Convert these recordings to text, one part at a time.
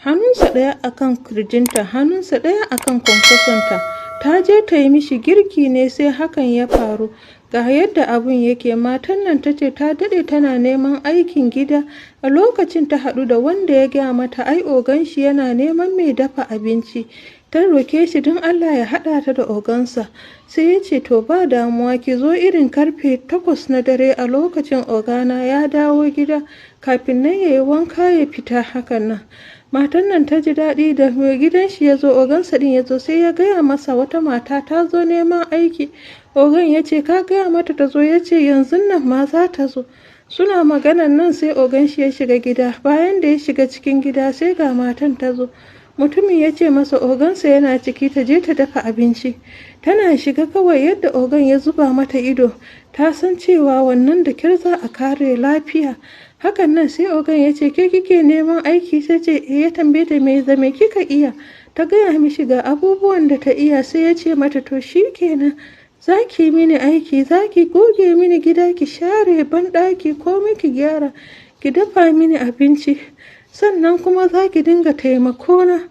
Hannunsa ɗaya akan kirjinta, hannunsa ɗaya akan kwankwasonta. Ta je ta yi mishi girki ne sai hakan ya faru. Ga yadda abun yake: matan nan ta ce ta daɗe tana neman aikin gida. A lokacin ta haɗu da wanda ya gaya mata ai ogan shi yana neman mai dafa abinci. Ta roke shi don Allah ya haɗa ta da ogansa. Sai ya ce, "To, ba damuwa, ki zo irin karfe 8 na dare, a lokacin ogana ya dawo gida, kafin nan ya yi wanka ya fita." Hakan nan matan nan ta ji daɗi. Da mai gidan shi ya zo, ogansa ɗin ya zo, sai ya gaya masa wata mata ta zo neman aiki. Ogan ya ce, "Ka gaya mata ta zo?" Ya ce, "Yanzun nan ma za ta zo." Suna maganan nan sai ogan shi ya shiga gida. Bayan da ya shiga cikin gida, sai ga matan ta zo. Mutumin ya ce masa ogansa yana ciki, ta je ta dafa abinci. Tana shiga kawai, yadda ogan ya zuba mata ido, ta san cewa wannan da kyar za a kare lafiya. Hakan nan sai ogan ya ce, "Ke kike neman aiki?" Ta ce eh. Ya tambaye ta, me zame kika iya? Ta gaya mishi ga abubuwan da ta iya. Sai ya ce mata, "To kenan, za ki mini aiki, za ki goge mini gida, ki share banɗaki, komai ki gyara, ki dafa mini abinci, sannan kuma za ki dinga taimakona."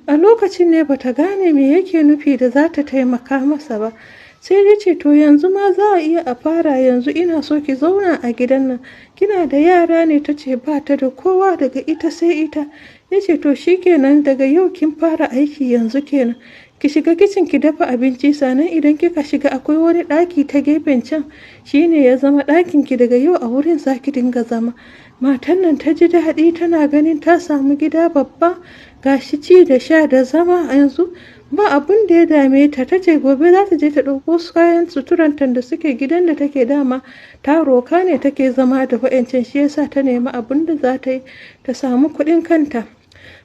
A lokacin ne bata gane me yake nufi da za ta taimaka masa ba. Sai ya ce, "To, yanzu ma za a iya a fara. Yanzu ina so ki zauna a gidan nan. Kina da yara ne?" Ta ce ba ta da kowa, daga ita sai ita. Ya ce, "To shikenan, daga yau kin fara aiki. Yanzu kenan ki shiga kicin ki dafa abinci. Sannan idan kika shiga, akwai wani ɗaki ta gefen can, shine ya zama ɗakin ki. Daga yau a wurin za ki dinga zama." Matan nan ta ji daɗi, tana ganin ta samu gida babba, gashi ci da sha da zama, yanzu ba abun da ya dame ta. Ta ce gobe za ta je ta ɗauko kayan suturanta da suke gidan da take. Dama ta roka ne take zama da wa'yancan, shi yasa ta nemi abun da za ta yi ta samu kuɗin kanta.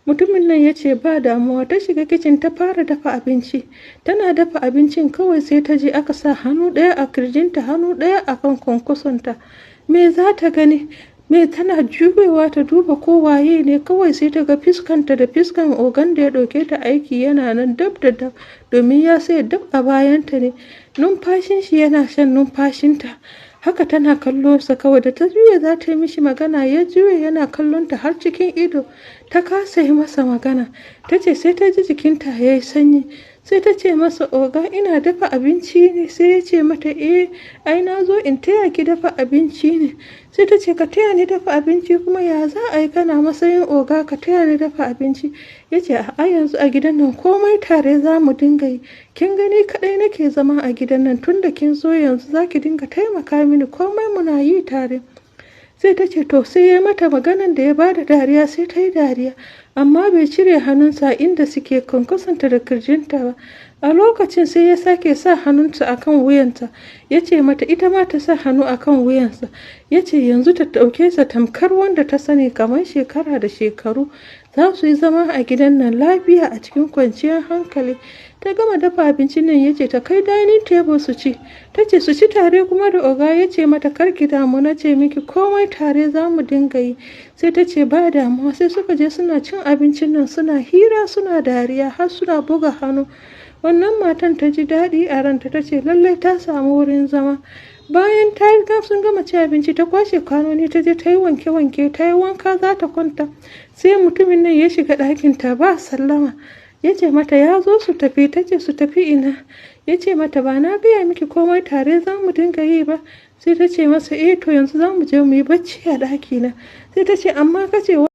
Mutumin nan ya ce ba damuwa. Ta shiga kicin ta fara dafa abinci. Tana dafa abincin kawai sai ta ji aka sa hannu ɗaya a kirjinta, hannu ɗaya a kan kwankwasonta. Me za ta gani? Me tana juyewa ta duba ko waye ne, kawai sai ta ga fiskanta da fiskan ogan da ya ɗauke ta aiki yana nan dab da dab, domin ya saya dab a bayanta ne. Numfashin shi yana shan numfashinta. Haka tana kallo sa kawai. Da ta juya za ta yi mishi magana, ya juya yana kallon ta har cikin ido. Ta kasa yi masa magana. Ta ce sai ta ji jikinta ya yi sanyi. Sai ta ce masa, "Oga, ina dafa abinci ne." Sai ya ce mata, "Eh, ai na zo in taya ki dafa abinci ne." Sai ta ce, "Ka taya ni dafa abinci kuma? Ya za a yi kana matsayin oga ka taya ni dafa abinci?" Ya ce, "A yanzu a gidan nan komai tare za mu dinga yi. Kin gani, kaɗai nake zama a gidan nan. Tunda kin zo yanzu, za ki dinga taimaka mini, komai muna yi tare." Sai ta ce to. Sai ya mata maganan da ya bada dariya. Sai ta yi dariya, amma bai cire hannunsa inda suke kwankwasanta da kirjinta ba. A lokacin sai ya sake sa hannunta akan wuyanta, ya ce mata ita ma ta sa hannu akan wuyansa. Ya ce yanzu ta ɗauke sa tamkar wanda ta sani kamar shekara da shekaru. Za su yi zama a gidan nan lafiya, a cikin kwanciyar hankali. Ta gama dafa abincin nan, ya ce ta kai dining table su ci. Ta ce, "Su ci tare kuma da oga?" Ya ce mata, "Kar ki damu, na ce miki komai tare za mu dinga yi." Sai ta ce ba damuwa. Sai suka je suna cin abincin nan, suna hira, suna dariya, har suna buga hannu. Wannan matan ta ji daɗi a ranta, ta ce lallai ta samu wurin zama. Bayan ta riga sun gama ci abinci, ta kwashe kwanoni, ta je ta yi wanke-wanke, ta yi wanka, za ta kwanta, sai mutumin nan ya shiga ɗakin ta ba sallama. Ya ce mata ya zo su tafi. Ta ce, "Su tafi ina?" Ya ce mata, "Ba na gaya miki komai tare za mu dinga yi ba?" Sai ta ce masa, "Eh, to yanzu za mu je mu yi bacci a ɗakina." Sai ta ce, "Amma ka ce